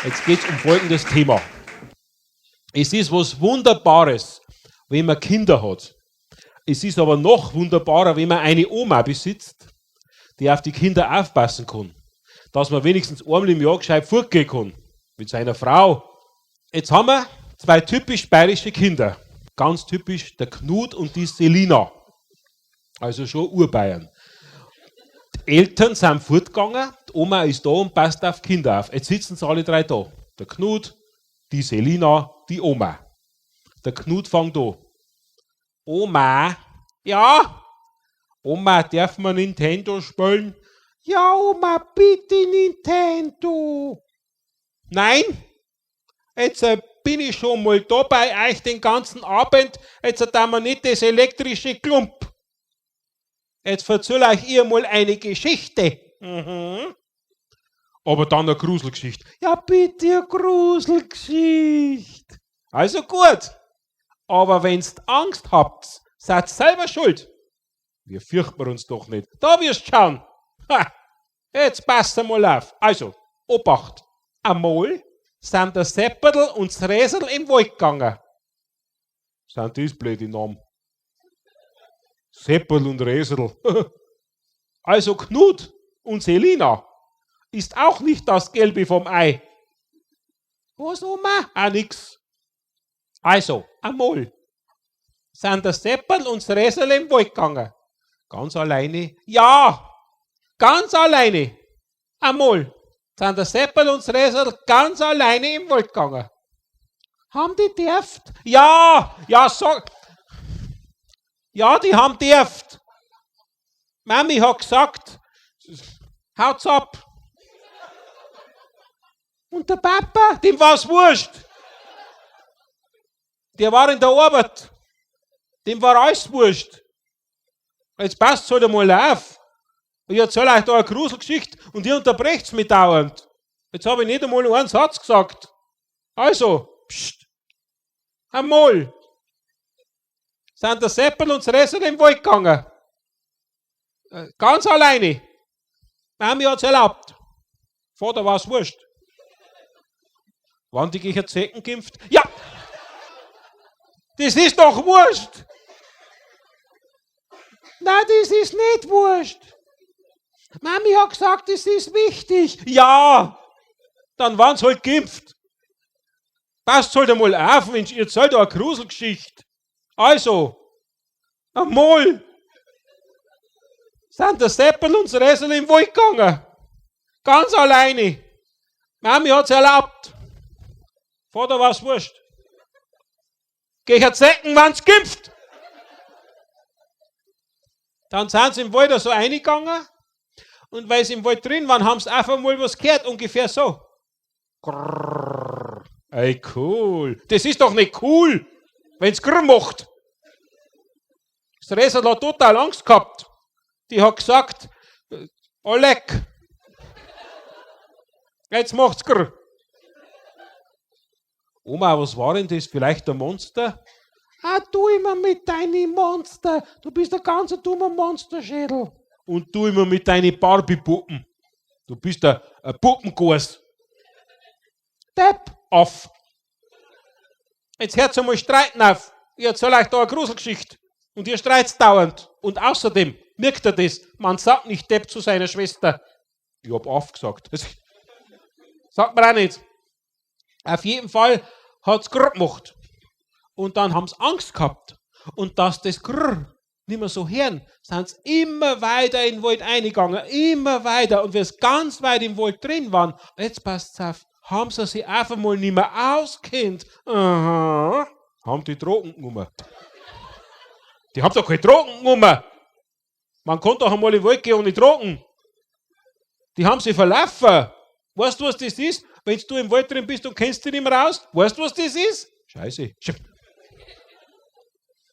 Jetzt geht es um folgendes Thema. Es ist was Wunderbares, wenn man Kinder hat. Es ist aber noch wunderbarer, wenn man eine Oma besitzt, die auf die Kinder aufpassen kann. Dass man wenigstens einmal im Jahr gescheit fortgehen kann. Mit seiner Frau. Jetzt haben wir zwei typisch bayerische Kinder. Ganz typisch der Knut und die Selina. Also schon Urbayern. Die Eltern sind fortgegangen, die Oma ist da und passt auf Kinder auf. Jetzt sitzen sie alle drei da. Der Knut, die Selina, die Oma. Der Knut fängt an. Oma, ja? Oma, darf man Nintendo spielen? Ja, Oma, bitte Nintendo. Nein, jetzt bin ich schon mal da bei euch den ganzen Abend, jetzt da wir nicht das elektrische Klump. Jetzt erzähl euch ihr mal eine Geschichte. Mhm. Aber dann eine Gruselgeschichte. Ja, bitte eine Gruselgeschichte. Also gut. Aber wenn's Angst habt, seid selber schuld. Wir fürchten uns doch nicht. Da wirst schauen. Ha, jetzt passt einmal auf. Also, Obacht. Einmal sind der Sepperl und das Räsel im Wald gegangen. Sind das blöde Namen? Sepperl und Räsel. Also Knut und Selina ist auch nicht das Gelbe vom Ei. Was, Oma? Ah, nix. Also, einmal sind der Sepperl und das Räsel im Wald gegangen. Ganz alleine? Ja, ganz alleine. Einmal sind der Seppel und das Räsel ganz alleine im Wald gegangen. Haben die dürft? Ja, ja, sag. Ja, die haben dürft. Mami hat gesagt, haut's ab. Und der Papa, dem war's wurscht. Der war in der Arbeit. Dem war alles wurscht. Jetzt passt's halt einmal auf. Ich erzähle euch da eine Gruselgeschichte und ihr unterbrecht's mich dauernd. Jetzt habe ich nicht einmal einen Satz gesagt. Also, pst, einmal sind der Seppel und das Räsel im Wald gegangen. Ganz alleine. Mami hat's erlaubt. Vater war's wurscht. Wann die gegen Zecken geimpft? Ja! Das ist doch wurscht! Nein, das ist nicht wurscht. Mami hat gesagt, das ist wichtig. Ja, dann waren's halt geimpft. Passt halt einmal auf, Mensch, ihr erzählt da eine Gruselgeschichte. Also, einmal sind der Seppel und das Räsel im Wald gegangen. Ganz alleine. Mami hat's erlaubt. Vater war's wurscht. Gegen Zecken waren's geimpft. Dann sind sie im Wald so reingegangen und weil sie im Wald drin waren, haben sie einfach mal was gehört, ungefähr so. Grrr. Ey, cool. Das ist doch nicht cool, wenn's grrr macht. Das Räsel hat total Angst gehabt. Die hat gesagt, Oleg, jetzt macht's grrr. Oma, was war denn das? Vielleicht ein Monster? Ah, du immer mit deinen Monster. Du bist ein ganz dummer Monsterschädel. Und du immer mit deinen Barbie-Puppen. Du bist ein Puppengoss. Depp auf. Jetzt hört's einmal streiten auf. Ich erzähl euch da eine Gruselgeschichte. Und ihr streit's dauernd. Und außerdem, merkt ihr das? Man sagt nicht Depp zu seiner Schwester. Ich hab aufgesagt. Das sagt man auch nicht. Auf jeden Fall hat's grrr gemacht. Und dann haben's Angst gehabt. Und dass das grrr nicht mehr so hören, sind sie immer weiter in den Wald eingegangen, immer weiter. Und wie sie ganz weit im Wald drin waren, jetzt passt's auf, haben sie sich einfach mal nicht mehr auskennt. Aha. Haben die Drogen genommen. Die haben doch keine Drogen genommen. Man konnte doch einmal in den Wald gehen ohne Drogen. Die haben sich verlaufen. Weißt du, was das ist? Wenn du im Wald drin bist und kennst dich nicht mehr raus, weißt du, was das ist? Scheiße.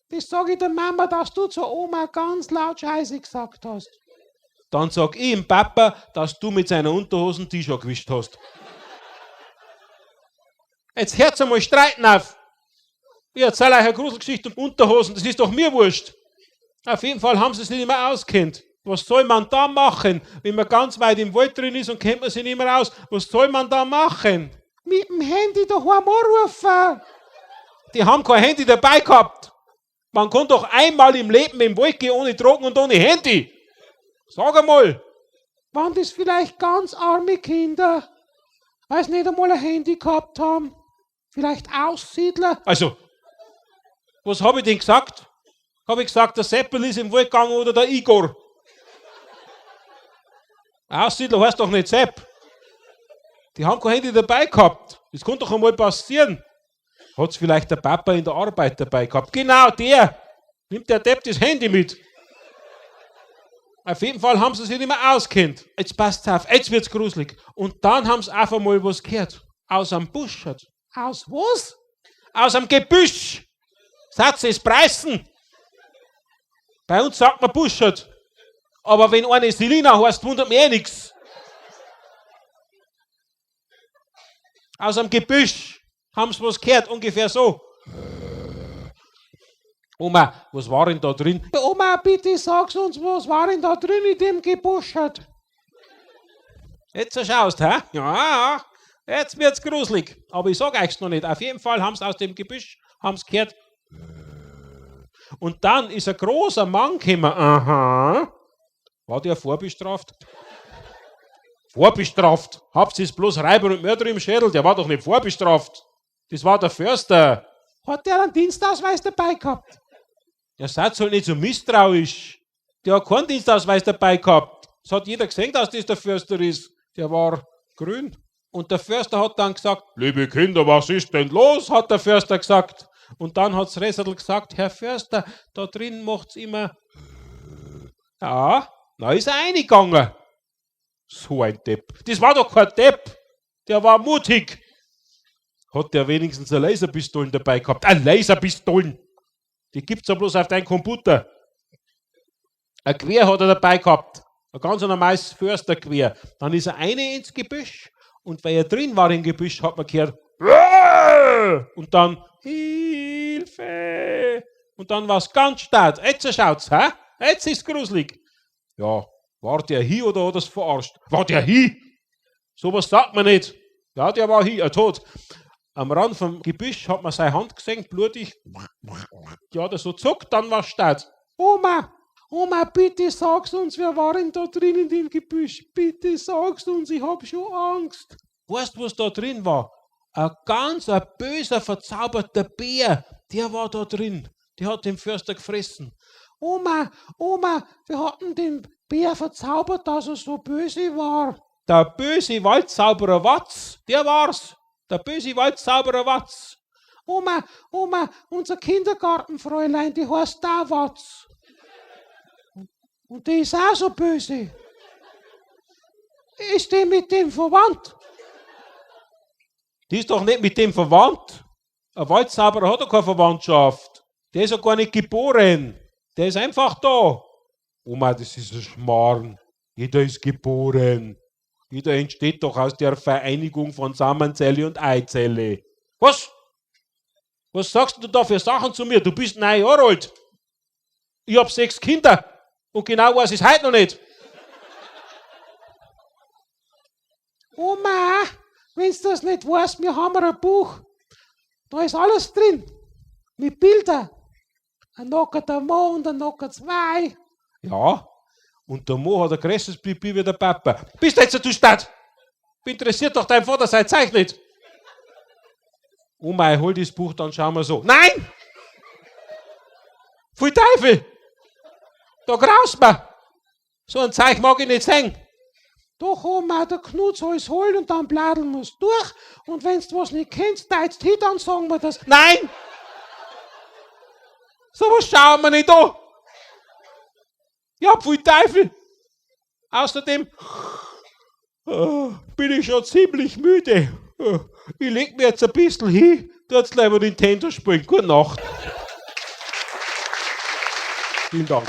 Das sag ich der Mama, dass du zur Oma ganz laut Scheiße gesagt hast. Dann sag ich dem Papa, dass du mit seiner Unterhosen den Tisch angewischt hast. Jetzt hört's einmal streiten auf. Ich erzähl euch eine Gruselgeschichte und Unterhosen, das ist doch mir wurscht. Auf jeden Fall haben sie es nicht mehr auskennt. Was soll man da machen, wenn man ganz weit im Wald drin ist und kennt man sich nicht mehr aus? Was soll man da machen? Mit dem Handy daheim anrufen. Die haben kein Handy dabei gehabt. Man kann doch einmal im Leben im Wald gehen ohne Drogen und ohne Handy. Sag einmal. Waren das vielleicht ganz arme Kinder, weil sie nicht einmal ein Handy gehabt haben? Vielleicht Aussiedler? Also, was habe ich denn gesagt? Habe ich gesagt, der Seppel ist im Wald gegangen oder der Igor? Aussiedler heißt doch nicht Sepp. Die haben kein Handy dabei gehabt. Das kann doch einmal passieren. Hat's vielleicht der Papa in der Arbeit dabei gehabt? Genau, der. Nimmt der Depp das Handy mit. Auf jeden Fall haben sie sich nicht mehr auskennt. Jetzt passt's auf, jetzt wird's gruselig. Und dann haben sie auf einmal was gehört. Aus einem Busch. Aus was? Aus einem Gebüsch. Satz ist Preißen. Bei uns sagt man Buschert. Aber wenn eine Selina heißt, wundert mich eh nix. Aus einem Gebüsch haben sie was gehört, ungefähr so. Oma, was war denn da drin? Oma, bitte sag's uns, was war denn da drin in dem Gebuschert? Jetzt schaust, hä? Ja, jetzt wird's gruselig. Aber ich sag euch's noch nicht. Auf jeden Fall haben's aus dem Gebüsch haben's gehört. Und dann ist ein großer Mann gekommen. Aha. War der vorbestraft? Vorbestraft? Habt ihr's bloß Räuber und Mörder im Schädel? Der war doch nicht vorbestraft. Das war der Förster. Hat der einen Dienstausweis dabei gehabt? Ihr seid halt nicht so misstrauisch. Der hat keinen Dienstausweis dabei gehabt. Das hat jeder gesehen, dass das der Förster ist. Der war grün. Und der Förster hat dann gesagt, liebe Kinder, was ist denn los? Hat der Förster gesagt. Und dann hat's Reserl gesagt, Herr Förster, da drin macht's immer... Ja, na ist er reingegangen. So ein Depp. Das war doch kein Depp. Der war mutig. Hat der wenigstens eine Laserpistolen dabei gehabt? Eine Laserpistolen! Die gibt's ja bloß auf deinem Computer. Ein Gewehr hat er dabei gehabt. Ein ganz normales Förstergewehr. Dann ist er eine ins Gebüsch und weil er drin war im Gebüsch, hat man gehört und dann Hilfe! Und dann war's ganz stark. Jetzt schaut's, hä? Jetzt ist's gruselig. Ja, war der hi oder hat er's verarscht? War der hi? Sowas sagt man nicht. Ja, der war hi, tot. Am Rand vom Gebüsch hat man seine Hand gesehen, blutig. Ja, der so zuckt, dann war's stark. Oma, Oma, bitte sag's uns, wer war denn da drin in dem Gebüsch? Bitte sag's uns, ich hab schon Angst. Weißt du, was da drin war? Ein ganz ein böser, verzauberter Bär, der war da drin. Der hat den Förster gefressen. Oma, Oma, wir hatten den Bär verzaubert, dass er so böse war. Der böse Waldzauberer Watz, der war's. Der böse Waldzauberer Watz. Oma, Oma, unser Kindergartenfräulein, die heißt da Watz. Und die ist auch so böse. Ist die mit dem verwandt? Die ist doch nicht mit dem verwandt. Ein Waldzauberer hat doch keine Verwandtschaft. Der ist ja gar nicht geboren. Der ist einfach da. Oma, das ist ein Schmarrn. Jeder ist geboren. Jeder entsteht doch aus der Vereinigung von Samenzelle und Eizelle. Was? Was sagst du da für Sachen zu mir? Du bist 9 Jahre alt. Ich hab 6 Kinder. Und genau weiß ich's heute noch nicht. Oma, wenn's das nicht weißt, wir haben ein Buch. Da ist alles drin. Mit Bildern. Ein nackerter Mo und ein nacker 2. Ja, und der Mo hat ein größeres Pipi wie der Papa. Bist du jetzt du Stadt? Interessiert doch dein Vater sein Zeug nicht. Oma, ich hol das Buch, dann schauen wir so. Nein! Pfui Teufel! Da graust mir! So ein Zeug mag ich nicht sehen. Doch, Oma, der Knut soll's holen und dann bladeln wir's durch. Und wenn's du was nicht kennst, teilst hin, dann sagen wir das. Nein! So was schauen wir nicht an. Ja, pfui Teufel! Außerdem bin ich schon ziemlich müde. Ich leg mir jetzt ein bisschen hin, tut's lieber Nintendo spielen. Gute Nacht. Vielen Dank.